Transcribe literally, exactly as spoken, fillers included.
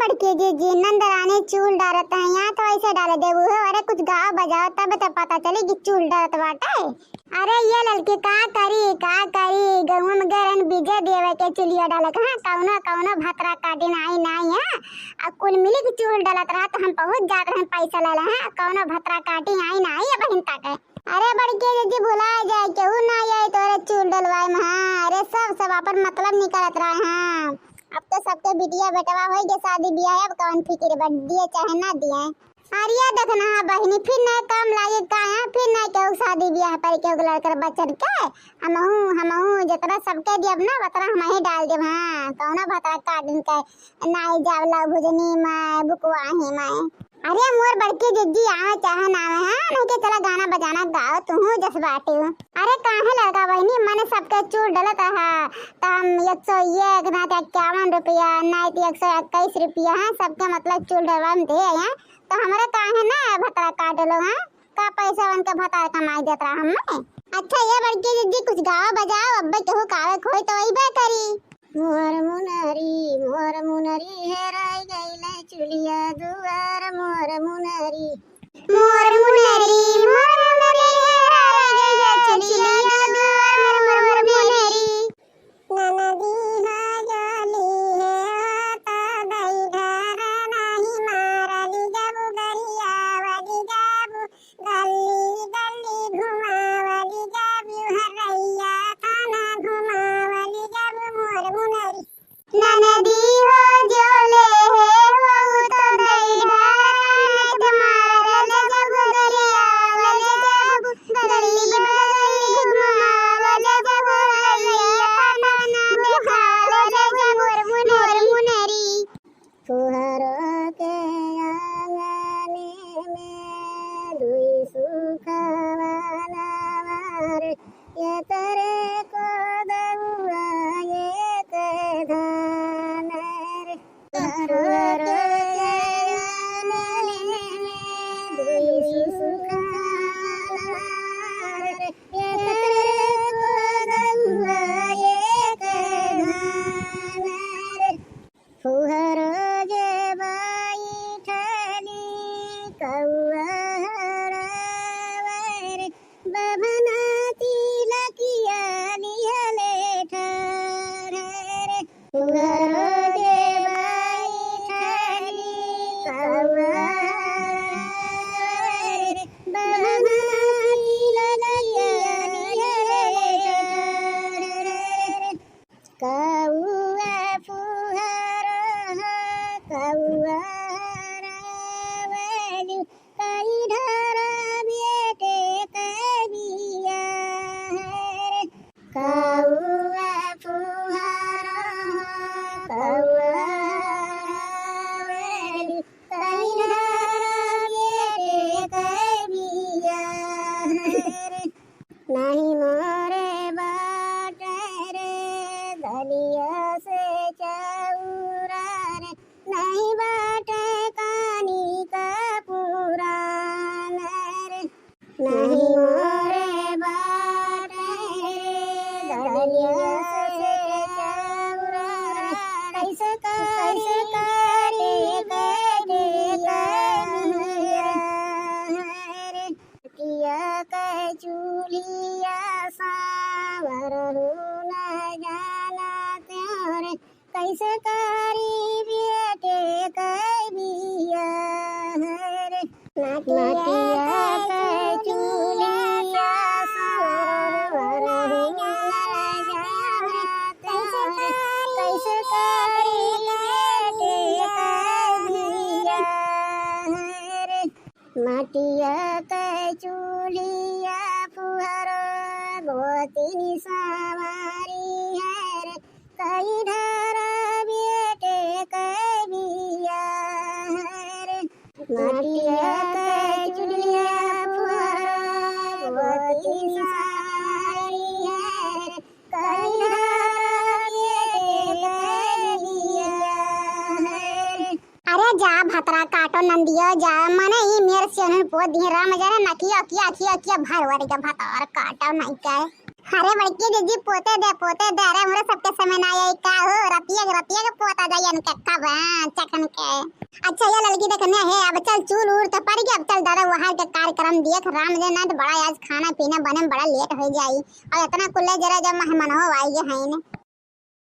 बड़की जिज्जी, नंद रानी चूल डारत है, यहाँ तो ऐसे डाले देबू हो। अरे कुछ गाओ बजाओ, तब तो पता चली कि चूल डारत बाटे। अरे ये ललकी का करी, का करी, गउवा में गए रहन बीजे देवे के चुलिया डाले के, हाँ, कौनो, कौनो भतरा काटी नाई, नाई, हाँ। अब कुल मिली के चूल डालत रहा तो हम पहुँच जात रहन पैसा ले ले, हाँ, कौनो भतरा काटी आई, नाई, अब हिन तक है। अरे बड़की जिज्जी भुला जाए, केहू ना आए तोरे चूल डलवाए में, हाँ। अरे सब, सब अपन मतलब निकालत रहे, हाँ। अब तो सबके बिटिया बेटवा होई के शादी बियाह, अब कौन फिक्र बा, दिए चाहे ना दिए। अरे ये देखना, हाँ बहिनी, फिर नए काम लागे का है, फिर नए केहू शादी बियाह पर केहू के लड़कर बच्चन के। हमहू, हमहू जितना सबके दियब ना, उतना हम ही डाल देब, हाँ। कौनो भतरा काटिन के नाई जावला भुजनी में, बुकवाही में। अरे मोर बड़की जिज्जी आवे चाहे ना आवे, हाँ, नहीं के चला गाना बजाना गाओ, तुहू जस बाटी हो। अरे काहे लड़का बहिनी, मने सबके चूल डलत रहा, त हम एक सौ एक ना त इक्यावन रुपया, ना त एक सौ इक्कीस रुपया, हाँ, सबके मतलब चूल डलवा में दे, हाँ, तो हमरे काहे ना भतरा काट लो, हाँ, का पैसा उनके भतार कमाई देत रहा हमें। अच्छा ये बड़की जिज्जी कुछ गाओ बजाओ, अब्बे केहू गावे के होई तो अइबे करी। मोर मुनरी, मोर मुनरी हेराई गइले चुलिया दुआर, मोर मुनरी। मोर मुनरी, मोर मुनरी हेराई गइले चुलिया दुआर, मोर मुनरी। ननदी हो जोली है होता दई घर, नाही मारली जाबू गरिया वाली जाबू। गल्ली गल्ली घुमावली जाबू, हरैया थाना घुमावली जाबू, मोर मुनरी। ननदी हो जोले है हो तो दई घर, नाही त मारल जाबू गरिया वाली जाबू। गल्ली गल्ली घुमावली जाबू, हरैया थाना देखावली जाबू, मोर मुनरी। फुहरो के आंगने में दुई सुखवा नवार, ये तरे को दउआ, ये ते धानर। फुहरो के आंगने में दुई सुखवा नवार, ये तरे को दउआ, ये ते धानर। फुहरो जे बैठली कउआ हरावर, बभना तिलकिया लिहले ठाढ़र। फुहरो जे बैठली कउआ हरावर, बभना तिलकिया लिहले ठाढ़र। कउआ फुहरो हो, कउआ हरावलु, कई ढारा बेटे के बियाह रे। कउआ फुहरो हो, कउआ हरावलु, कई ढारा बेटे के बियाह रे। नाही मोरे बाटे रे दलिया से चौरा रे, नाही बाटे कानी का पुरान रे। नाही मोरे बाटे रे दलिया से चौरा रे, कैसे करी, कैसे करी बेटी का बियाह रे। किया के चूल्हिया सावर हो न जाना त्यों रे, कैसे करी बेटे के बियाह रे। माटिया के चूल्हिया सावर हो न जाना त्यों रे, कैसे करी बेटे के बियाह रे। माटिया के चूल्हिया फुहरो गोतिनी संवारी है रे, कई ढारा बेटे के बियाह रे। माटिया के चूल्हिया फुहरो गोतिनी संवारी है रे, कई ढारा बेटे के बियाह रे। अरे जा भतरा काटो नंदियो जा, मने ई मेर से उन्हन पोत दिए राम जाने नकिया किया किया किया भर वर के भतार काटो नहीं के। अरे बड़की जीजी, पोते दे, पोते दे। अरे हमरे सबके समय ना आई का हो, रतिया के, रतिया के पोता जाई इनके कब, हाँ, चकन के। अच्छा ये लड़की देखने है, अब चल चूल उड़ तो पड़ गया, अब चल दादा वहाँ के कार्यक्रम देख, राम जे ना तो बड़ा आज खाना पीना बने में बड़ा लेट हो जाई। और इतना कुल्ले जरा जब मेहमान हो आई गए हैं ने।